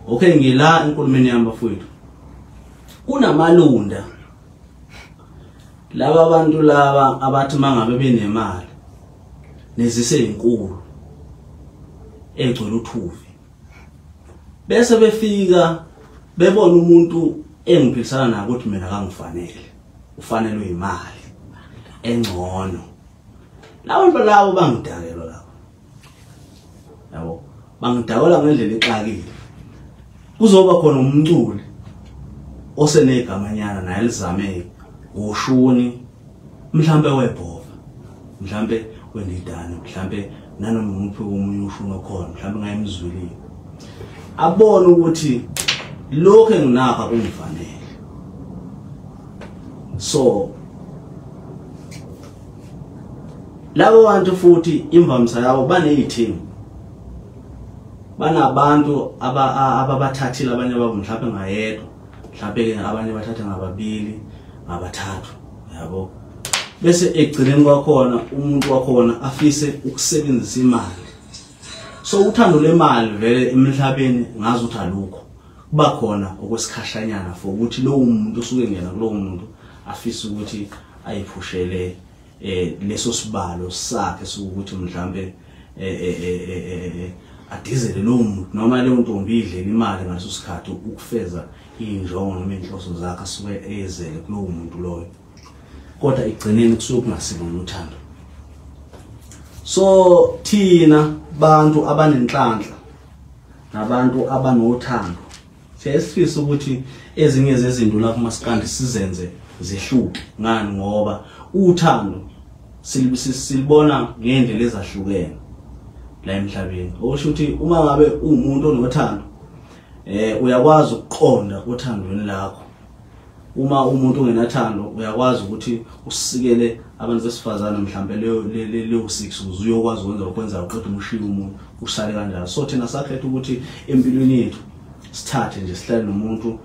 Okay, ngila enkulumeni yami bafowethu, kunamalunda laba bantu laba abathi mangabe benemali nezise inkulu egcwele uthuvi, bese befika bebona umuntu engiphilisana naye ukuthi mina kangifanele, ufanelwe imali engcono. Labo labo bangidakelwa labo, yabo, bangidakela ngendlela exakile. Kuzoba khona umculi osenegamanyana naye lizame ngoshuni, mhlambe webhova, mhlambe wendidane, mhlambe nanoma umuphi omunye ushuni okhona, mhlambe ngayemzwilile, abone ukuthi lokho enginakho akungifanele. So labo bantu futhi imvamisa yabo baneyithimu, banabantu ababathathile abanye babo mhlawumbe ngayedwa, mhlawumbe abanye bathatha ngababili, ngabathathu, yabo. Bese ekugcineni kwakhona umuntu wakhona afise ukusebenzisa imali. So uthando lemali vele emhlabeni ngazi ukuthi alukho, kuba khona okwesikhashanyana for ukuthi lowo muntu osuke ngena kulowo muntu afise ukuthi ayiphushele leso sibalo sakhe sokuthi mhlambe adizele lowo muntu noma leyo ntombi idlela imali ngaleso sikhathi ukufeza injongo noma inhloso zakhe asuke ezele kulowo muntu loyo, kodwa igcineni kusuke kungasilona uthando. So thina bantu abanenhlanhla nabantu abanothando siyasifisa ukuthi ezinye zezinto la kumaskandi sizenze zihluke. Ngani? Ngoba uthando silibona ngendlela ezahlukene la emhlabeni. Okusho ukuthi uma ngabe uwumuntu onothando uyakwazi ukuqonda othandweni lakho. Uma umuntu ongenathando uyakwazi ukuthi usikele abantu besifazane mhlambe leyo leyo 6 ukuze uyokwazi ukwenza okwenza uqeda umshiye umuntu usale kanjalo. So thina sakhetha ukuthi empilweni yethu sithathe nje sihlale nomuntu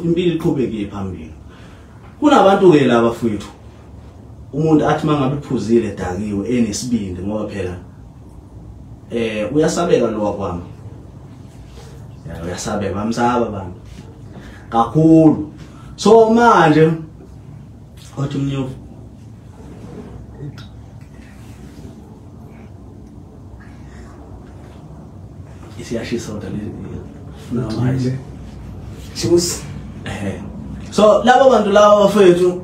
impilo iqhubeke phambili. Kunabantu ke laba mfowethu, umuntu athi mangabe uphuzile dakiwe enesibindi, ngoba phela uyasabeka lo wakwami, uyasabeka, bamsaba abantu kakhulu. So manje othi umnyovu isiyashisa kodwa le juice. So labo bantu laba bafethu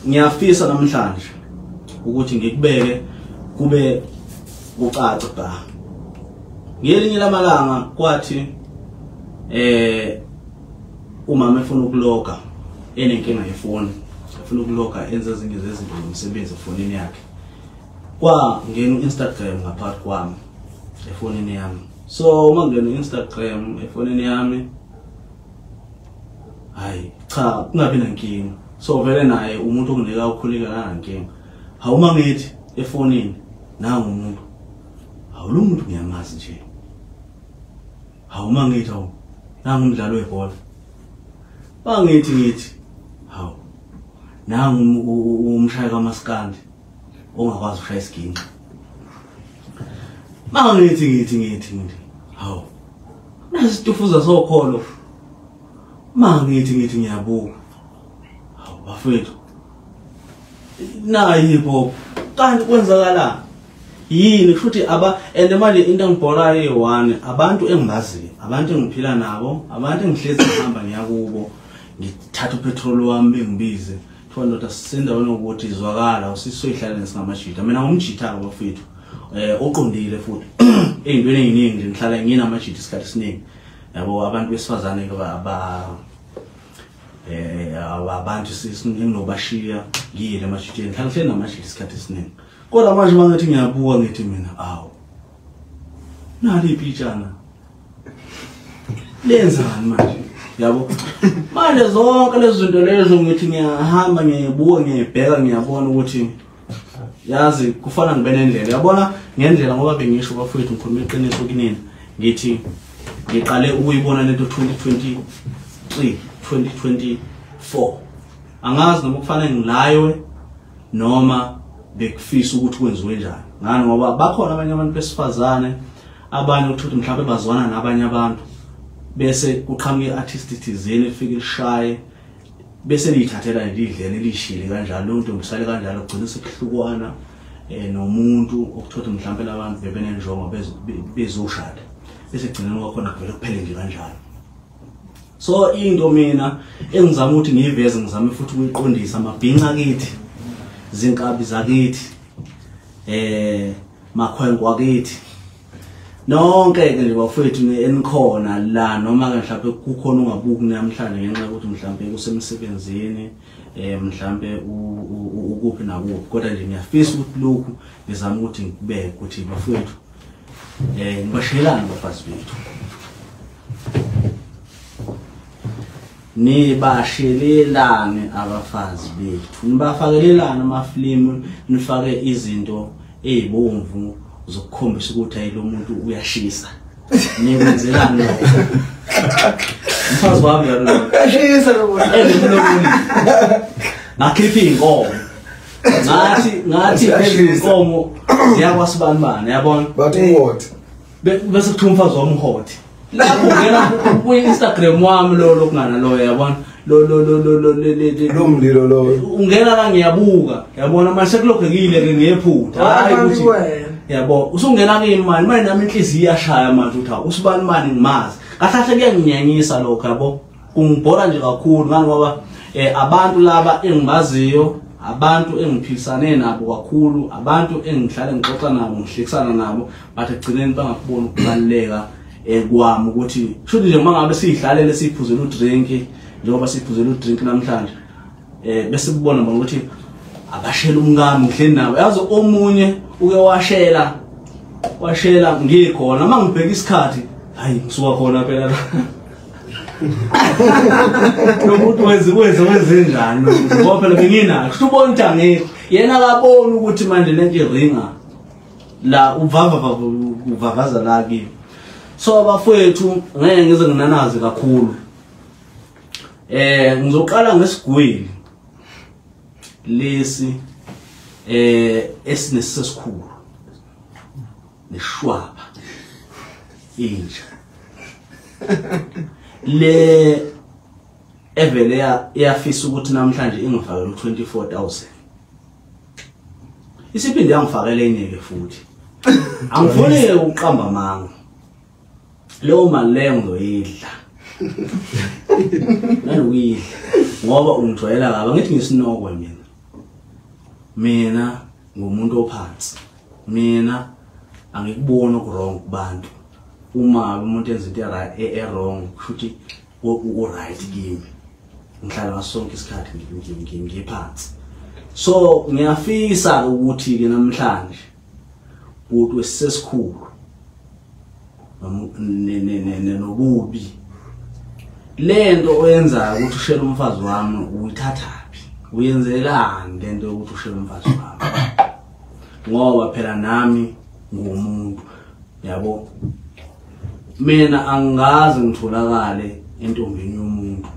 ngiyafisa namhlanje ukuthi ngikubeke kube kucace ba. Ngelinye lamalanga kwathi umama efuna ukuloga, enenkinga yefoni, efuna ukuloga enze ezinye zezinto zomsebenzi efonini yakhe, kwangena u-Instagram ngaphakathi kwami efonini yami. So uma ngena u-Instagram efonini yami, hayi cha, kungabi nankinga. So vele naye umuntu onginika ukhuleka kanankinga. Hawu, uma ngithi efonini nangu umuntu, hawu lo muntu ngiyamazi nje. Hawu, uma ngithi hawu nangu umdlalo webhola, bangithi ngithi hawu nangu umshayi kaMaskandi ongakwazi ukushaya isiginci. Bangithi ngithi ngithi ngithi hawu nasitufuza sokholo. Mangithi ngithi ngiyabuka, hawu bafethu nayi hip hop kanti kwenzakala yini futhi aba. And manje into engibhorayo eyi-one, abantu engibaziyo, abantu engiphila nabo, abantu engihlezi ngihamba ngiyakubo, ngithatha upetrol wami bengibize, kuthiwa ndoda sisendaweni yokuthi zwakala usisoyihlalele singamajita. Mina ngumjita-ke bafethu, oqondile futhi ey'ntweni ey'ningi nje, ngihlala nginamajita isikhathi esiningi, yabo. Abantu besifazane-ke abantu enginobashiya ngiyile emajiteni, ngihlala ngihleli namajita isikhathi esiningi. Kodwa manje uma ngithi ngiyabuka ngithi mina awu nali ipitshana lenzani manje, yabo. Manje zonke lezi zinto lezo ngithi ngiyahamba ngiyabuka ngiyibheka ngiyabona ukuthi yazi kufana ngibe nendlela, yabona ngendlela, ngoba bengisho bafowethu ngikhuluma iqiniso kunina, ngithi ngiqale ukuyibona lento 2023 2024. Angazi noma kufanele ngilaywe noma bekufisa ukuthi kwenziwe njani ngani, ngoba bakhona abanye abantu besifazane Abanye ukuthi mhlawumbe bazwana nabanye abantu bese kuqhamuka i-artist thizeni efike ishaye bese liyithathela lidlele lishile kanjalo, leyo ntombi isale kanjalo, kugcina sekuhlukwana nomuntu okuthothi mhlawumbe labantu bebenenjongo bezoshada, bese kugcineni kwakhona kuvele kuphele nje kanjalo. So into mina engizama ukuthi ngiyiveze, ngizame futhi ukuyiqondisa amabhinca kithi, zinkabi zakithi, makhwenkwe akithi, nonke ke nje bafowethu enikhona la, noma ke mhlawumbe kukhona ungabuki namhlanje ngenxa yokuthi mhlawumbe kusemsebenzini, mhlawumbe ukuphi nakuphi, kodwa nje ngiyafisa ukuthi lokhu ngizama ukuthi ngikubeke ukuthi bafowethu nibashelane abafazi bethu, nibashelelane abafazi bethu, nibafakelelane amafilimu, nifake izinto ezibomvu zokukhombisa ukuthi hayi lo muntu uyashisa. Nikwenzelani lokho? Umfazi wami lo uyashisa lo muntu. Ngakhipha inkomo. Ngathi inkomo ziyakwasibanibani, yabona? Bathi hot. Bese kuthiwa umfazi wami hot. Lapho ngena ku Instagram wami lo lokungana lo, yabona? Lo lo lo lo lo lo mlilo lo. Ungena la ngiyabuka, yabona? Manje sekulokhekile ke ngephutha. Hayi ukuthi yabo usungena kimi manje, manje nami inhliziyo iyashaya manje ukuthi usibani mani ngimazi. Kahle kahle kuyanginyanyisa lokho, yabo. Kungibhora nje kakhulu ngani ngoba abantu laba engibaziyo, abantu engiphilisane nabo kakhulu, abantu engihlale ngixoxa nabo, ngihlekisana nabo, bathi egcineni bangakubona ukubaluleka kwami ukuthi shuthi nje uma ngabe siyidlalele siphuzela udrink, njengoba siphuzela udrink namhlanje, bese kubona bona ukuthi abashela umkami ngihleli nabo. Yazi omunye uke washela ngikhona, uma ngibheka isikhathi hayi ngisuka khona phela la. Lo muntu wenze njani ngoba phela benginakho kusho ubona ukuthi angekho yena, akaboni ukuthi manje lento iringa la uvavaza la kimi. So abafowethu ngeke ngize nginanaze kakhulu. Ngizoqala ngesigwili lesi esinesesikhulu neshwaba inja le evele iyafisa ukuthi namhlanje ingifakele u24000, isiphinde yangifakele enye ke futhi. Angifuni ukuqamba amanga, leyo mali leyo ngizoyidla nalokuyidla ngoba ungijwayela kabi. Ngithi ngisinokwe mina ngumuntu ophansi, mina angikuboni okurong kubantu. Uma umuntu enza into e-wrong kusho ukuthi u-right kimi, ngihlala ngaso sonke isikhathi ngiphansi. So ngiyafisa ukuthi ke namhlanje bhuti wesesikhulu nobubi lento oyenzayo ukuthi ushele umfazi wami uyithathaphi, uyenzelani lento yokuthi ushele umfazi wami? Ngoba phela nami ngumuntu, yabo. Mina angazi ngitholakale entombini yomuntu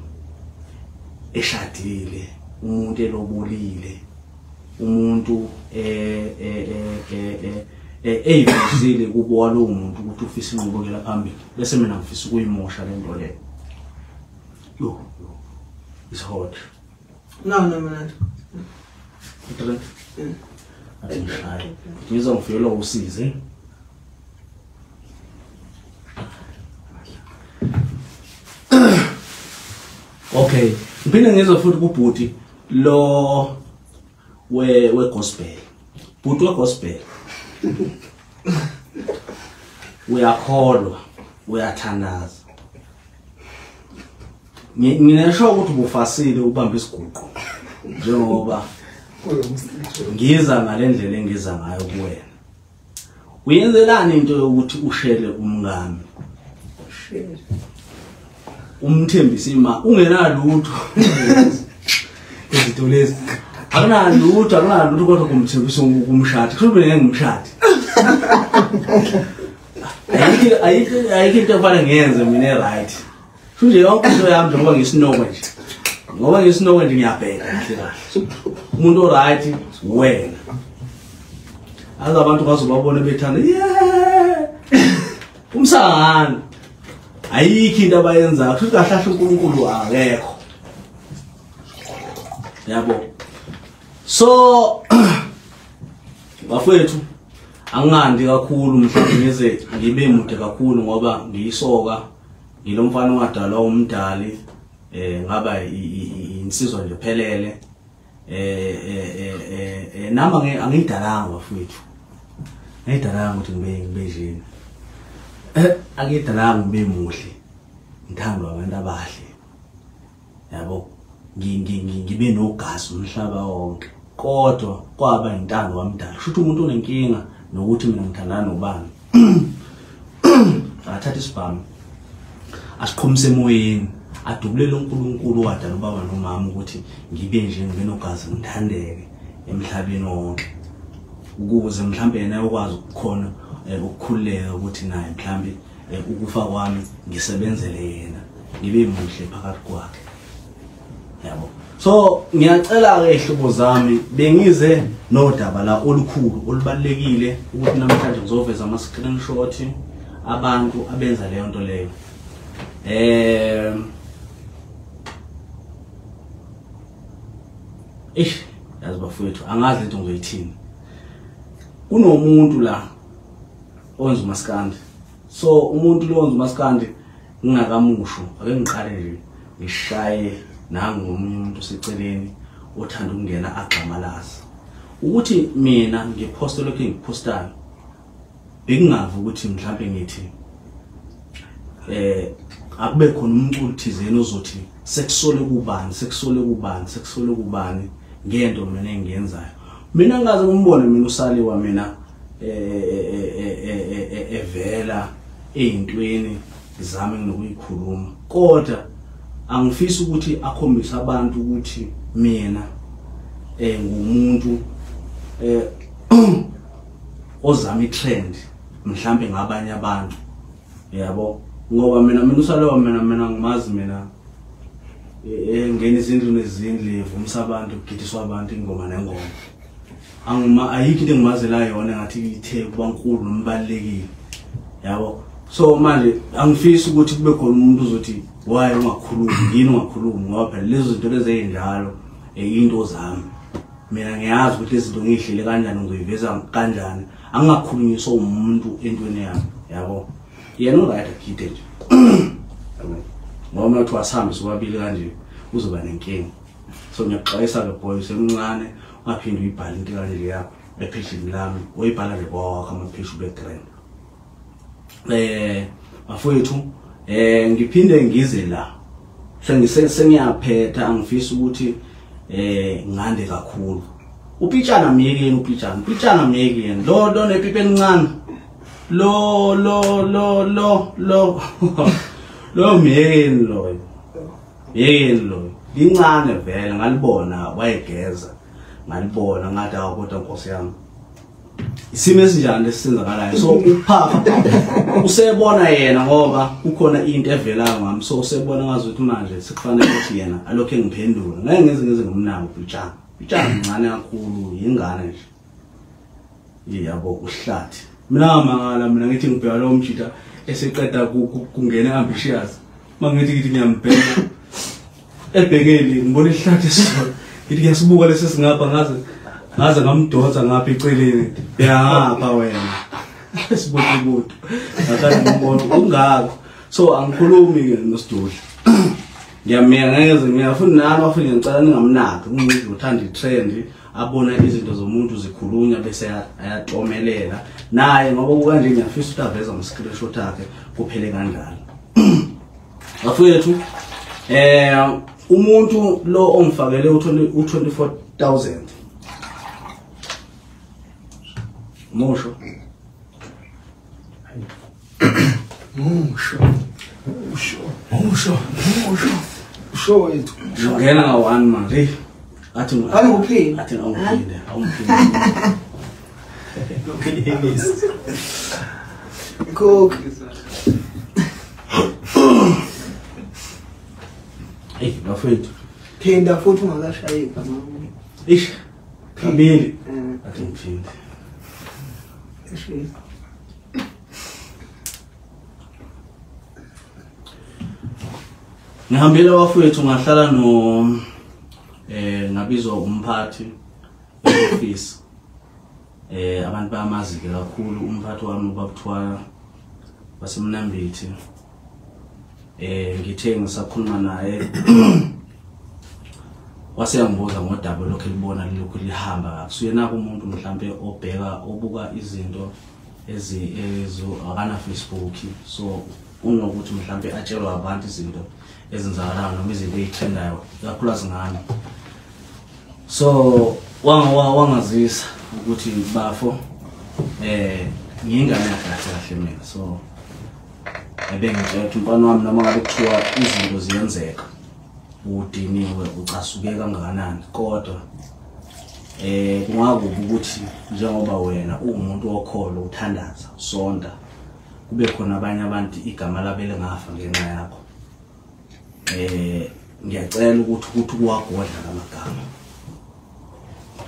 eshadile, umuntu elobolile, umuntu eyivezile kubo walowo muntu ukuthi ufisa inqubekela phambili, bese mina ngifisa ukuyimosha lento leyo. Yo, it's hot. No, mina. Drink. Ngizwa ngifikelwa usizi. Okay, ngiphinde ngizwe futhi kubhuti lo we gospel. Bhuti we gospel. Uyakholwa, uyathandaza. Nginesho ukuthi ubufasile ubamba isiguqo njengoba ngiza ngalendlela engiza ngayo kuwena. Uyenzelani into yokuthi ushele umngami? Ushele. Umthembise ima ungenalutho. Izinto lezi akunalutho, akunalutho kodwa kumthembisa ukumshada. Kusho ukuthi ngeke ngimshade. Ayikho into efanele ngiyenze mina right. Kusho nje yonke into yami njengoba ngisinokwe nje. Ngoba ngisinokwe nje ngiyabheka kahle kahle. Umuntu o right wena. Azi abantu bazobabona bethanda yeah. Umsangano. Ayikho into abayenzayo. Kusho kahle kahle uNkulunkulu akekho. Yabo. So bafowethu angingandi kakhulu mhlawumbe ngize ngibe mude kakhulu ngoba ngiyisoka ngilomfana owadalwa umdali ngaba insizwa nje phelele nami angidalanga bafowethu angidalanga ukuthi ngibe njena angidalanga ngibe muhle ngithandwa abantu abahle yabo ngibe nogazi umhlaba wonke kodwa kwaba intando wamdala kusho umuntu onenkinga nokuthi mina ngithandana nobani athatha isibhamu asiqhumise emoyeni adubulele uNkulunkulu wadala ubaba nomama ukuthi ngibe nje ngibe nogazi ngithandeke emhlabeni wonke ukuze mhlambe yena ukwazi ukukhona ukukhululeka ukuthi naye mhlambe ukufa kwami ngisebenzele yena ngibe muhle phakathi kwakhe yabo. So ngiyacela ke ihlobo zami bengize nodaba la olukhulu olubalekile ukuthi namhlanje ngizoveza ama screenshot abantu abenza leyo nto leyo. Eish yazi bafowethu angazi lento ngizoyithini. Kunomuntu la owenza umaskandi. So umuntu lo owenza umaskandi ngingakamusho ake ngiqale nje ngishaye nangu omunye umuntu oseceleni othanda ukungena agxamalaza ukuthi mina ngiposte lokho engikupostayo bengingavi ukuthi mhlambe ngithi akube khona umculo thizeni ozothi sekusole kubani sekusole kubani sekusole kubani ngento mina engiyenzayo. Mina ngaze ngimbone mina usaliwa mina evela eyintweni zami nginokuyikhuluma kodwa angifisi ukuthi akhombise abantu ukuthi mina ngumuntu ozama itrend mhlambe ngabanye abantu yabo ngoba mina usalowa mina ngimazi mina engena izindlu nezindlu evumisa abantu kugidiswa abantu ingoma nengoma angima ayikho into engimazela yona ngathi ithe kuba nkulu nombalekile yabo. So manje angifisi ukuthi kube khona umuntu uzothi why ungakhulumi yini ungakhulumi ngoba phela lezo zinto lezi ezinjalo into zami mina ngiyazi ukuthi lezi zinto ngiyihlele kanjani ngizoyiveza kanjani angingakhulunyiswa umuntu entweni yami yabo. Yena uright agide nje yabo ngoba mina kuthiwa sihambe sobabili kanje uzoba nenkinga. So ngiyakuxwayisa ke boy usemncane ungaphinde uyibhale into kanje yakho epheshini lami uyibhala nje kwawakho amapheshu ube grand. Bafowethu ngiphinde ngize la sengiyaphetha angifisi ukuthi ngande kakhulu. Upitshana myekeni upitshana myekeni lo nepipa elincane lo lo lo lo lo lo myekeni lo myekeni lo lincane vele ngalibona wayegeza ngalibona ngathi awu kodwa Nkosi yami isimo esinjani lesenzakalayo. So uphapha usebona yena ngoba kukhona into evelayo ngami so usebona ngazi ukuthi manje sekufanele ukuthi yena alokho engiphendula ngeke ngize ngimnako upitshana upitshana mncane kakhulu yingane nje yabo uhlathi. Mina mangala mina ngithi ngibheka lo mjita eseqeda kungena ambitious mangithi ngithi ngiyambheka ebhekeli ngibona ihlathi esizolo ngithi ngiyasibuka lesi singapha ngaze ngamdonsa ngapha eceleni yangapha wena sibuthi ngathanda umbona ungakho. So angikhulumi ke nosidudla ngiyameka ngeze ngiyafuna nami afike ngicela ningamnaki umuntu uthanda itrend abona izinto zomuntu zikhulunywa bese ayatomelela naye ngoba kukanje ngiyafisa ukuthi aveze ama screenshot akhe kuphele kanjalo. Bafowethu umuntu lo ongifakele u24000 Musho. Musho. Musho. Musho. Musho. Usho wethu. Ngena nga 1 manje. Athi awuphinde. Athi awuphinde. Awuphinde. Lokho Cook. Hey, bafethu. Phinda futhi ungakashayeki mama. Eish. Kabili. Athi ngiphinde. Ngihambile bafowethu, ngahlala no ngabizwa umphathi we-office. Abantu bayamazi ke kakhulu umphathi wami uBabthwala waseMnambithi. Ngithe ngisakhuluma naye waseyangibuza ngodaba lokhu elibona lilokhu lihamba. Akusuyena umuntu mhlambe obheka obuka izinto ezo akana Facebook, so unokuthi mhlambe atshelwa abantu izinto ezenzakalayo noma izinto ezitrendayo kakhulukazi ngami. So wangazisa ukuthi bafo ngiyingane kahle kahle mina. So ebengitshela ukuthi umfana wami noma ngabe kuthiwa izinto ziyenzeka udiniwe ucasuke kangakanani, kodwa kungakubi ukuthi njengoba wena uwumuntu wokholo uthandaza usonta kube khona abanye abantu igama labo elingafa ngenxa yakho. Ngiyacela ukuthi kuwagodla lamagama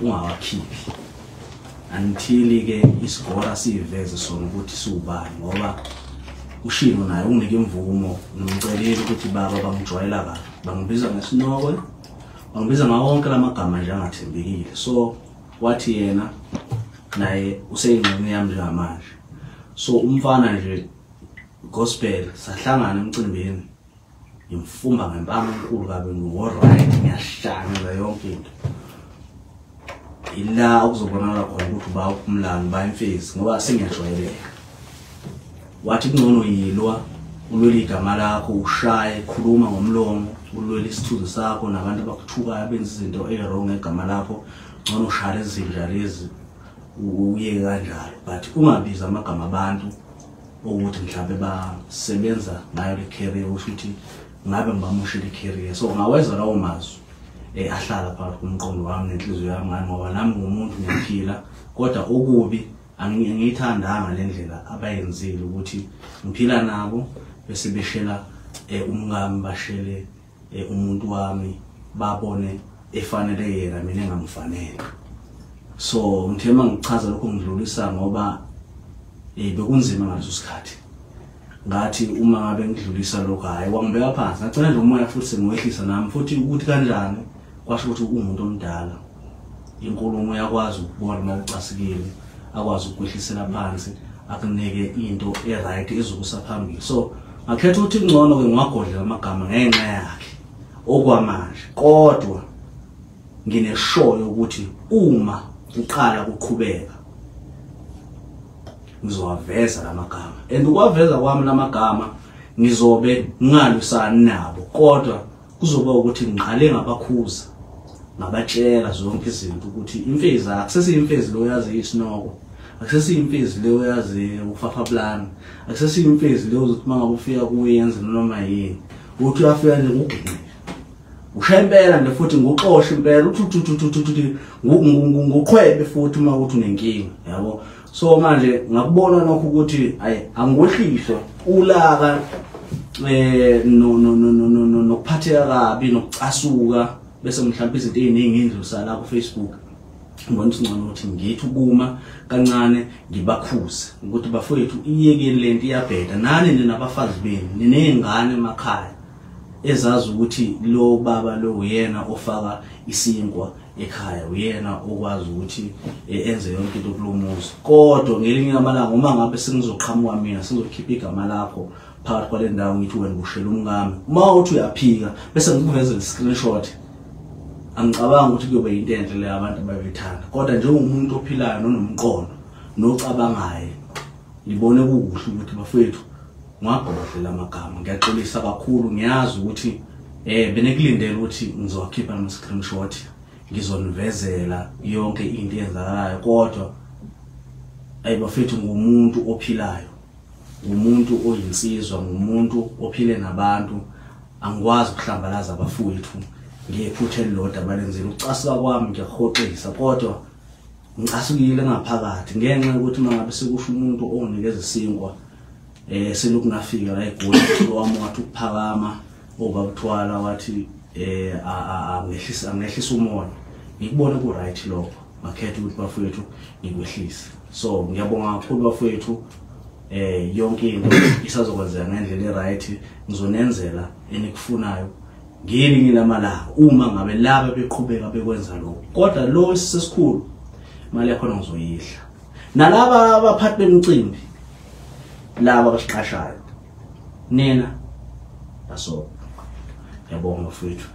ungawakhiphi until ke isigora siveze sona ukuthi siubani, ngoba ushilo naye unginike imvumo ngimcelile ukuthi baba bangijwayela kabi, bangibiza ngesinokwe, bangibiza ngawo wonke lamagama nje angathembekile. So wathi yena naye useyingxenye yami njengamanje. So umfana nje gospel sahlangana emcimbini, ngimfumba ngempama enkulu kabi, ngo-right ngiyashaya yonke into. Ila okuzobonakala khona ukuthi uba uphumlani uba imfezi, ngoba sengiyajwayeleka. Wathi kungcono yilwa ulwele igama lakho, ushaye, khuluma ngomlomo, ulwele isithunzi sakho nabantu abakuthukayo abenza izinto ezi-wrong ngegama lakho, ngcono ushaya izinja lezi uye kanjalo, but ungabizi amagama abantu ukuthi mhlawumbe basebenza ngayo le career, usho ukuthi ngabe ngibamoshela i-career. So ngaweza lawo mazwi ahlala phakathi komqondo wami nenhliziyo yami, ngani ngoba nami ngumuntu ngiyaphila, kodwa okubi angiyithandanga le ndlela abayenzile ukuthi ngiphila nabo bese beshela umngami, bashele umuntu wami, babone efanele yena mina engamfanele. So ngithe mangichaza lokho ngidlulisa ngoba bekunzima ngaleso sikhathi. Ngathi uma ngabe ngidlulisa lokho hayi wangibeka phansi, ngagcina nje umoya futhi sengiwehlisa nami futhi ukuthi kanjani kwasho ukuthi umuntu omdala inkulumo yakwazi ukubona uma ucasikile, akwazi ukukwehlisela phansi akunike into e-right ezokusa phambili. So ngakhetha ukuthi ngcono ke ngiwagodle amagama ngenxa yakhe okwamanje, kodwa ngineshoyo ukuthi uma kuqala kuqhubeka ngizowaveza lamagama, and ukwaveza kwami lamagama ngizobe ngingalwisani nabo, kodwa kuzoba ukuthi ngiqale ngabakhuza ngabatshela zonke izinto ukuthi imfezi akusesiyimfezi lo yazi isinoko, akusesiyimfezi leyo yazi ufafa plan, akusesiyimfezi leyo uzothi mangabe ufika kuyenze noma yini, uthi uyafika nje nguginqe ushaya impela nje futhi nguxosha impela uthi nguqhwebe futhi uma uthi unenkinga yabo. So manje ngakubona lokho ukuthi ayi angikwehlise ulaka no no no no nokuphatheka kabi nokucasuka, bese mhlawumbe izinto eziningi indlusa la ku Facebook. Ngibona ukuthi ngcono ukuthi ngithi ukuma kancane ngibakhuze ukuthi bafowethu iyekeni lento iyabheda, nani ninabafazi benu ninezingane emakhaya ezazi ukuthi lo baba lo uyena ofaka isinkwa ekhaya, uyena okwazi ukuthi enze yonke into kulomuzi, kodwa ngelinye amalanga uma ngabe sengizoqhamuka mina sengizokhipha igama lakho phakathi kwale ndawo ngithi wena ubushela umngami, uma uthi uyaphika bese ngikuvezela screenshot, angicabanga ukuthi kuyobe into enhle le abantu abayithanda. Kodwa njengomuntu ophilayo nonomqondo nocabangayo ngibone kukuhle ukuthi bafowethu ngiwagodle lamagama. Ngiyaxolisa kakhulu, ngiyazi ukuthi benekulindele ukuthi ngizowakhipha ama screenshot ngizonivezela yonke into eyenzakalayo, kodwa ayibafethu ngumuntu ophilayo, umuntu oyinsizwa, ngumuntu ophile nabantu, angikwazi ukuhlambalaza abafowethu ngephutha elilodwa abalenzile. Ukucasuka kwami ngiyahoxisa, kodwa ngicasukile ngaphakathi ngenxa yokuthi uma ngabe sekusho umuntu onginikeza isinkwa selokhu ngafika la eGoli wami wathi ukuphakama obabuthwala wathi angehlisa umoya, ngikubone ku right lokho, ngakhetha ukuthi bafowethu ngikwehlise. So ngiyabonga kakhulu bafowethu, Yonke into isazokwenzeka ngendlela e-right, ngizonenzela enikufunayo ngelinye lamalanga uma ngabe laba beqhubeka bekwenza lokho. Kodwa lo sesikhulu imali yakhona ngizoyidla. Nalaba abaphathi bemicimbi laba abasiqashayo nina baso, ngiyabonga mfowethu.